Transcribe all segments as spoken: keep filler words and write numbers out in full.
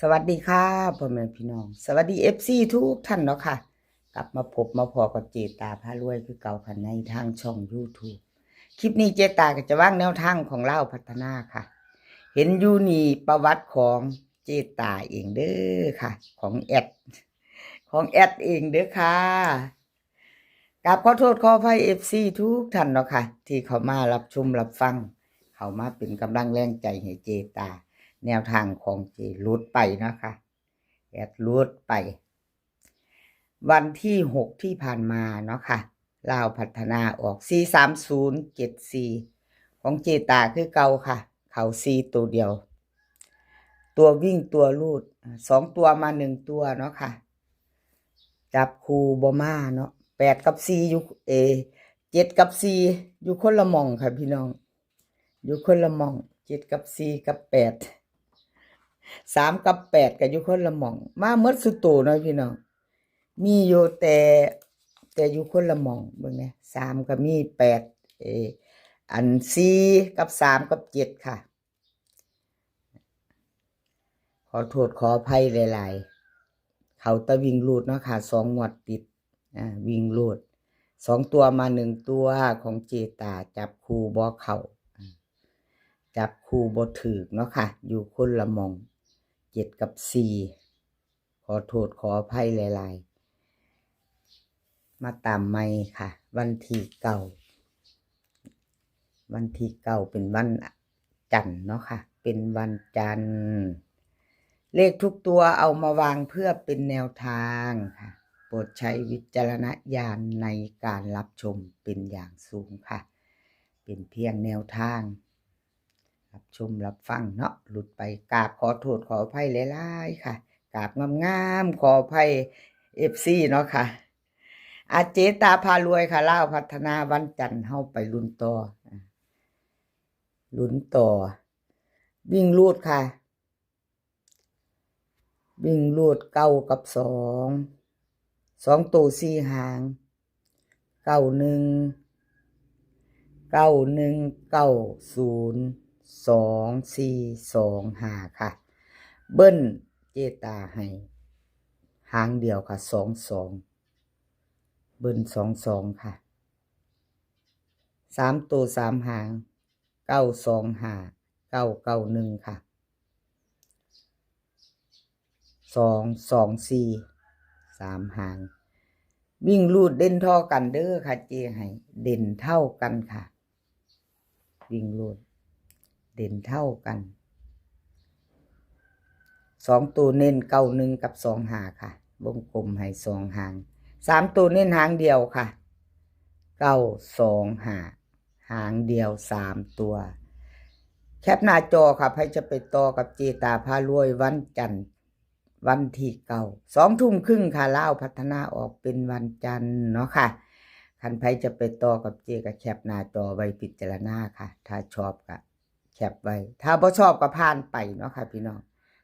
สวัสดีค่ะ พ่อแม่พี่น้อง สวัสดี เอฟซี ทุกท่านเนาะค่ะ กลับมาพบมาพ้อกับเจตาพารวยคือเก่าค่ะ ในทางช่อง YouTube คลิปนี้เจตาก็จะวางแนวทางของลาวพัฒนาค่ะ เห็นอยู่นี่ประวัติของเจตาเองเด้อค่ะ ของแอด ของแอดเองเด้อค่ะ กราบขอโทษขออภัย เอฟซี ทุกท่านเนาะค่ะ ที่เข้ามารับชมรับฟัง เข้ามาเป็นกำลังแรงใจให้เจตา แนวทางของเจหลุดไปเนาะค่ะ แอดหลุดไป วันที่ หก ที่ผ่านมาเนาะค่ะ ลาวพัฒนาออก สี่สามศูนย์เจ็ดสี่ ของเจตาคือเก่าค่ะ เข้าสี่ตัวเดียว ตัววิ่งตัวรูด สองตัวมาหนึ่งตัวเนาะค่ะ จับคู่บ่มาเนาะ แปดกับสี่อยู่ เอ เจ็ดกับสี่อยู่คนละหม่องค่ะพี่น้อง อยู่คนละหม่อง เจ็ดกับสี่กับแปด สามกับแปดก็อยู่คนละหม่อง มาหมดสุโตเนาะพี่น้อง มีอยู่แต่ แต่อยู่คนละหม่อง เบิ่งแหน่ สามก็มี แปด เอ อัน สี่ กับ สาม กับ เจ็ด ค่ะ ขอโทษขออภัยหลายๆ เข้าแต่วิ่งรูดเนาะค่ะ สองงวดติด อ่า วิ่งรูด สองตัวมาหนึ่งตัวของเจตา จับคู่บ่เข้า อ่า จับคู่บ่ถืกเนาะค่ะ อยู่คนละหม่อง เจ็ดกับสี่ ขอโทษขออภัยหลายๆ มาตามใหม่ค่ะ วันที่เก้า วันที่เก้าเป็นวันจันทร์เนาะค่ะ เป็นวันจันทร์ เลขทุกตัวเอามาวางเพื่อเป็นแนวทางค่ะ โปรดใช้วิจารณญาณในการรับชมเป็นอย่างสูงค่ะ เป็นเพียงแนวทาง รับชมรับฟังเนาะ หลุดไป กราบขอโทษขออภัยหลายๆ ค่ะ กราบงามๆ ขออภัย เอฟซี เนาะค่ะ อาเจตาพารวยค่ะ ลาวพัฒนาวันจันทร์ เฮาไปลุ้นต่อ อ่ะ ลุ้นต่อ วิ่งรูดค่ะ วิ่งรูด เก้า กับ สอง สองตัวสี่หาง เก้าหนึ่ง เก้าหนึ่ง เก้าศูนย์ สองสี่ สองห้า ค่ะ เบิ้ลเจตาให้หางเดียวค่ะ สองสอง เบิ้ล สองสอง ค่ะ สามตัวสามหาง เก้าสองห้า เก้าเก้าหนึ่ง ค่ะ สองสองสี่ สามหาง วิ่งรูดเด่นท่อกันเด้อค่ะ เจให้เด่นเท่ากันค่ะ วิ่งรูดเด่นเท่ากัน สองตัวเน้น เก้าหนึ่ง กับ สองห้า ค่ะ วงกลมให้สองหาง สามตัวเน้นหางเดียวค่ะ เก้าสองห้า หางเดียวสามตัว แคปหน้าจอค่ะ ใครจะไปต่อกับเจตาพารวยวันจันทร์ วันที่เก้า สองทุ่มครึ่งค่ะ ลาวพัฒนาออกเป็นวันจันทร์เนาะค่ะ คันใครจะไปต่อกับเจก็แคปหน้าจอไว้พิจารณาค่ะ ถ้าชอบก็แคปไว้ ถ้าบ่ชอบก็ผ่านไปเนาะค่ะพี่น้อง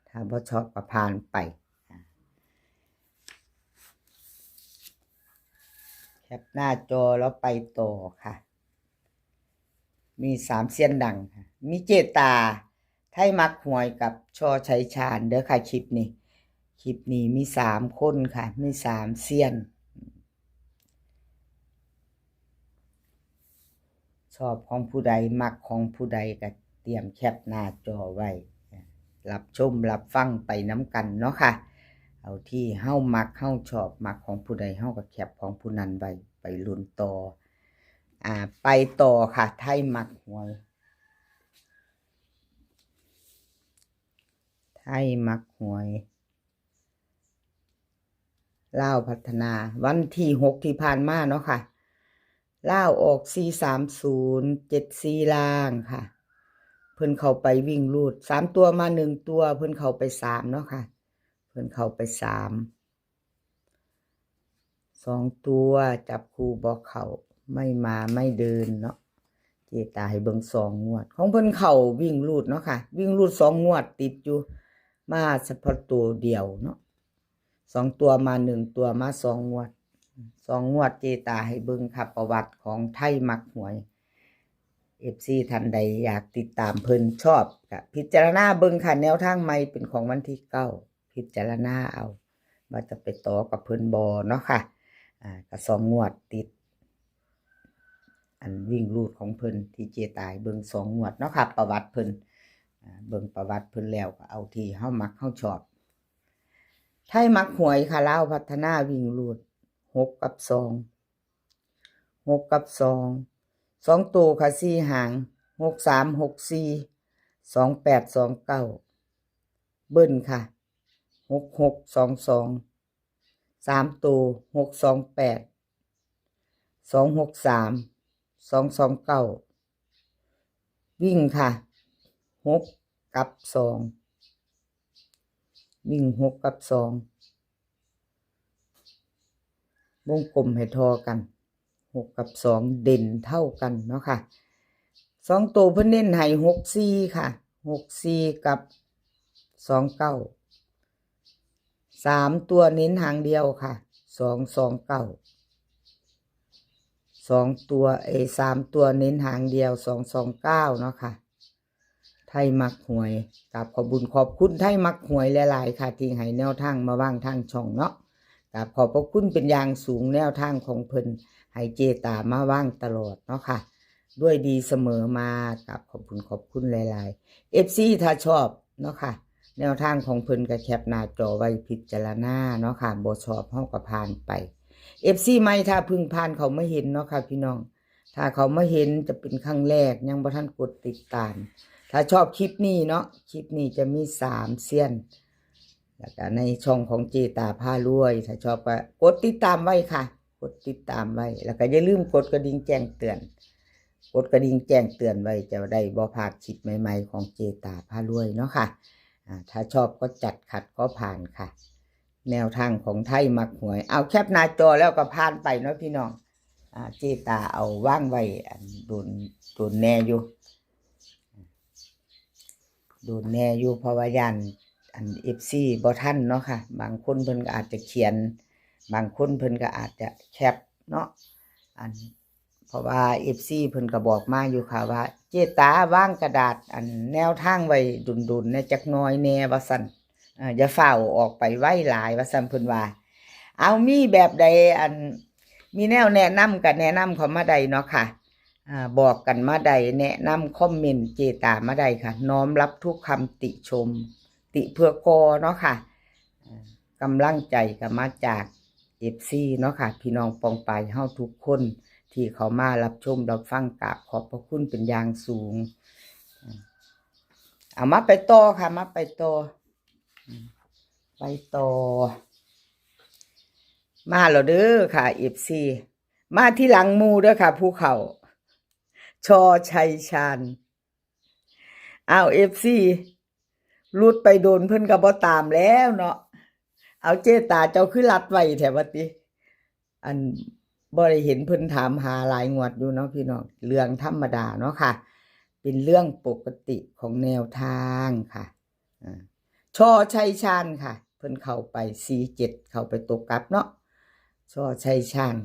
ถ้าบ่ชอบก็ผ่านไป แคปหน้าจอแล้วไปต่อค่ะ มีสามเซียนดังค่ะ มีเจตา ไทยมักหวยกับชอชัยชาญเด้อค่ะ คลิปนี้ คลิปนี้มีสามคนค่ะ มีสามเซียน ชอบของผู้ใด มักของผู้ใดก็เตรียมแคปหน้าจอไว้ รับชมรับฟังไปนำกันเนาะค่ะ เอาที่เฮามักเฮาชอบ มักของผู้ใดเฮาก็แคปของผู้นั้นไว้ ไปลุ้นต่อ อ่า ไปต่อค่ะ ไทยมักหวย ไทยมักหวย ลาวพัฒนา วันที่ หก ที่ผ่านมาเนาะค่ะ ลาวออก สี่สามศูนย์เจ็ดสี่ ล่างค่ะ เพิ่นเข้าไปวิ่งรูด สามตัวมาหนึ่งตัว เพิ่นเข้าไปสามเนาะค่ะ เพิ่นเข้าไปสาม สองตัวจับคู่บ่เข้า ไม่มาไม่เดินเนาะ เจตาให้เบิ่งสองงวด ของเพิ่นเข้าวิ่งรูดเนาะค่ะ วิ่งรูดสองงวดติดอยู่ มาเฉพาะตัวเดียวเนาะ สองตัวมาหนึ่งตัว มาสองงวด สองงวดเจตาให้เบิ่งค่ะ ประวัติของไทยมักหวย เอฟซี ท่านใดอยากติดตามเพิ่นชอบก็พิจารณาเบิ่งค่ะ แนวทางใหม่เป็นของวันที่เก้า พิจารณาเอา ว่าจะไปต่อกับเพิ่นบ่เนาะค่ะ อ่า ก็สองงวดติด อันวิ่งรูดของเพิ่นที่เจตาเบิ่งสองงวดเนาะค่ะ ประวัติเพิ่น อ่า เบิ่งประวัติเพิ่นแล้วก็เอาที่เฮามักเฮาชอบ ไทยมักหวยค่ะ ลาวพัฒนาวิ่งรูด หกกับสอง หกกับสอง สองตัวค่ะ สี่หาง หกสาม หกสี่ สองแปด สองเก้า เบิ้ลค่ะ หกหก สองสอง สามตัว หกสองแปด สองหกสาม สองสองเก้า วิ่งค่ะ หกกับสอง วิ่ง หกกับสอง วงกลมให้ทอกัน หกกับสอง เด่นเท่ากันเนาะค่ะ สองตัวเพิ่นเน้นให้ หกสี่ ค่ะ หกสี่ กับ สองเก้า สามตัวเน้นหางเดียวค่ะ สองสองเก้า สองตัว เอย สามตัวเน้นหางเดียว สองสองเก้า เนาะค่ะ ไทยมักหวย กราบขอบบุญขอบคุณไทยมักหวยหลายๆ ค่ะ ที่ให้แนวทางมาวางทางช่องเนาะ กราบขอบพระคุณเป็นอย่างสูง แนวทางของเพิ่นให้เจตามาวางตลอดเนาะค่ะ ด้วยดีเสมอมา กราบขอบคุณขอบคุณหลายๆ เอฟซี ถ้าชอบเนาะค่ะ แนวทางของเพิ่นก็แคปหน้าจอไว้พิจารณาเนาะค่ะ บ่ชอบเฮาก็ผ่านไป เอฟซี ใหม่ถ้าเพิ่งผ่านเข้ามาเห็นเนาะค่ะพี่น้อง ถ้าเข้ามาเห็นจะเป็นครั้งแรก ยังบ่ทันกดติดตาม ถ้าชอบคลิปนี้เนาะ คลิปนี้จะมีสามเซียน แล้วก็ในช่องของเจตาพารวย ถ้าชอบก็กดติดตามไว้ค่ะ กดติดตามไว้ แล้วก็อย่าลืมกดกระดิ่งแจ้งเตือน กดกระดิ่งแจ้งเตือนไว้จะได้บ่พลาดคลิปใหม่ๆ ของเจตาพารวยเนาะค่ะ อ่า ถ้าชอบก็จัด ขัดก็ผ่านค่ะ แนวทางของไทยมักหวย เอาแคปหน้าจอแล้วก็ผ่านไปเนาะพี่น้อง อ่า เจตาเอาวางไว้ อันโดน โดนแน่อยู่ โดนแน่อยู่ เพราะว่าย่านอัน เอฟซี บ่ทันเนาะค่ะ บางคนเพิ่นก็อาจจะเขียน บางคนเพิ่นก็อาจจะแคปเนาะ อัน เพราะว่า เอฟซี เพิ่นก็บอกมาอยู่ค่ะว่า เจตาวางกระดาษอันแนวทางไว้ดุนๆ แหน่จักหน่อยแหน่ว่าซั่น เอ่อ อย่าฟ้าวออกไปไวหลายว่าซั่นเพิ่นว่า เอามีแบบใดอัน มีแนวแนะนำก็แนะนำเข้ามาได้เนาะค่ะ อ่า บอกกันมาได้ แนะนำคอมเมนต์เจตามาได้ค่ะ น้อมรับทุกคำติชม ติเพื่อก่อเนาะค่ะ อ่า กำลังใจก็มาจาก เอฟซี เนาะค่ะ พี่น้องปองปายเฮาทุกคนที่เข้ามารับชมรับฟัง กราบขอบพระคุณเป็นอย่างสูง อ่า เอามาไปต่อค่ะ มาไปต่อ ไปต่อ มาแล้วเด้อค่ะ เอฟซี มาทีหลังหมู่เด้อค่ะ ผู้เข้า ชอชัยชาญ อ้าว เอฟซี หลุดไปโดนเพิ่นก็บ่ตามแล้วเนาะ เอาเจตาเจ้าคือลัดไว้แท้ว่าติ อันบ่ได้เห็นเพิ่นถามหาหลายงวดอยู่เนาะพี่น้อง เรื่องธรรมดาเนาะค่ะ เป็นเรื่องปกติของแนวทางค่ะ อ่า ชอชัยชาญค่ะ เพิ่นเข้าไป สี่เจ็ด เข้าไปตกกลับเนาะ ชอชัยชาญ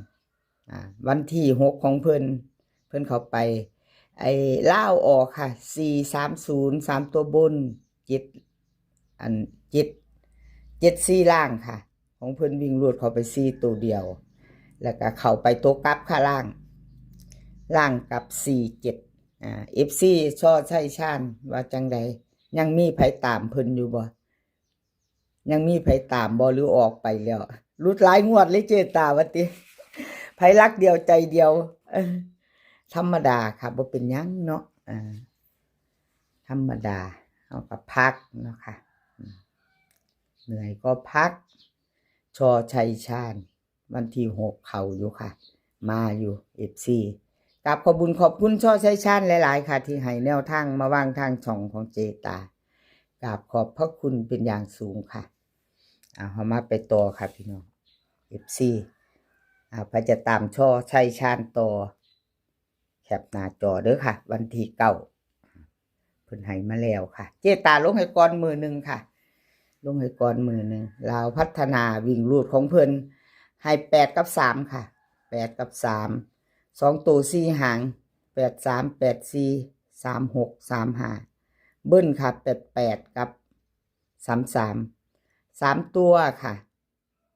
อ่า วันที่หกของเพิ่น เพิ่นเข้าไป ไอ้ลาวออกค่ะ สี่สามศูนย์ สามตัวบน เจ็ด อัน เจ็ด เจ็ดสี่ ล่างค่ะ ของเพิ่นวิ่งรูดเข้าไปสี่ตัวเดียว แล้วก็เข้าไปตกกลับค่ะล่าง ล่างกับ สี่เจ็ด อ่า เอฟซี ชอชัยชาญว่าจังใด ยังมีไผตามเพิ่นอยู่บ่ ยังมีไผตามบ่หรือออกไปแล้ว หลุดหลายงวดเลยเจตาว่าติ ไผรักเดียวใจเดียว เออ ธรรมดาค่ะ บ่เป็นหยังเนาะ อ่า ธรรมดา เฮาก็พักเนาะค่ะ อืม เหนื่อยก็พัก ชอชัยชาญ วันที่หกเข้าอยู่ค่ะ มาอยู่ เอฟซี กราบขอบบุญขอบคุณชอชัยชาญหลายๆ ค่ะ ที่ให้แนวทางมาวางทางช่องของเจตา กราบขอบพระคุณเป็นอย่างสูงค่ะ เอา เฮามาไปต่อค่ะพี่น้อง เอฟซี อ่า ไผจะตามชอชัยชาญต่อ แคปหน้าจอเด้อค่ะ วันที่เก้า เพิ่นให้มาแล้วค่ะ เจตาลงให้ก่อนมื้อหนึ่งค่ะ ลงให้ก่อนมื้อหนึ่ง ลาวพัฒนาวิ่งรูดของเพิ่น ให้แปดกับสามค่ะ แปดกับสาม สองตัวสี่หาง แปดสาม แปดสี่ สามหก สามห้า เบิ้ลค่ะ แปดแปด กับ สามสาม สามตัวค่ะ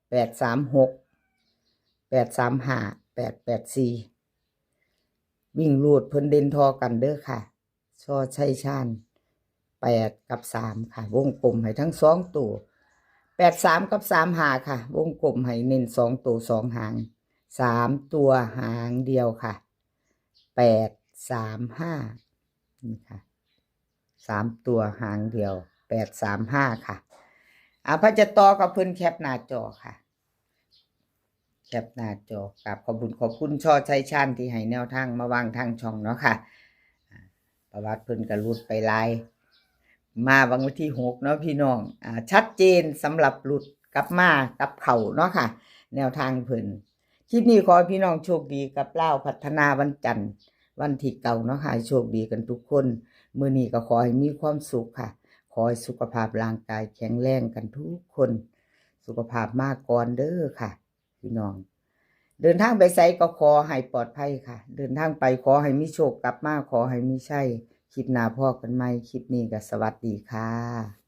แปดสามหก แปดสามห้า แปดแปดสี่ วิ่งรูดเพิ่นเด่นทอกันเด้อค่ะ ชอชัยชาญ แปดกับสามค่ะ วงกลมให้ทั้งสองตัว แปดสามกับสามห้าค่ะ วงกลมให้เน้นสองตัวสองหาง สามตัวหางเดียวค่ะ แปดสามห้า นี่ค่ะ สามตัวหางเดียว แปดสามห้าค่ะ อ่า พระจะต่อกับเพิ่นแคปหน้าจอค่ะ แคปหน้าจอ กราบขอบคุณ ขอบคุณชอชัยชาญที่ให้แนวทางมาวางทางช่องเนาะค่ะ อ่า ประวัติเพิ่นก็หลุดไปหลาย มาวันที่หกเนาะพี่น้อง อ่า ชัดเจนสำหรับหลุดกลับมากับเข้าเนาะค่ะ แนวทางเพิ่น คลิปนี้ขอให้พี่น้องโชคดีกับลาวพัฒนาวันจันทร์ วันที่เก้าเนาะค่ะ ให้โชคดีกันทุกคน มื้อนี้ก็ขอให้มีความสุขค่ะ ขอให้สุขภาพร่างกายแข็งแรงกันทุกคน สุขภาพมาก่อนเด้อค่ะ พี่น้อง เดินทางไปไสก็ขอให้ปลอดภัยค่ะ เดินทางไปขอให้มีโชค กลับมาขอให้มีชัย คลิปหน้าพ้อกันใหม่ คลิปนี้ก็สวัสดีค่ะ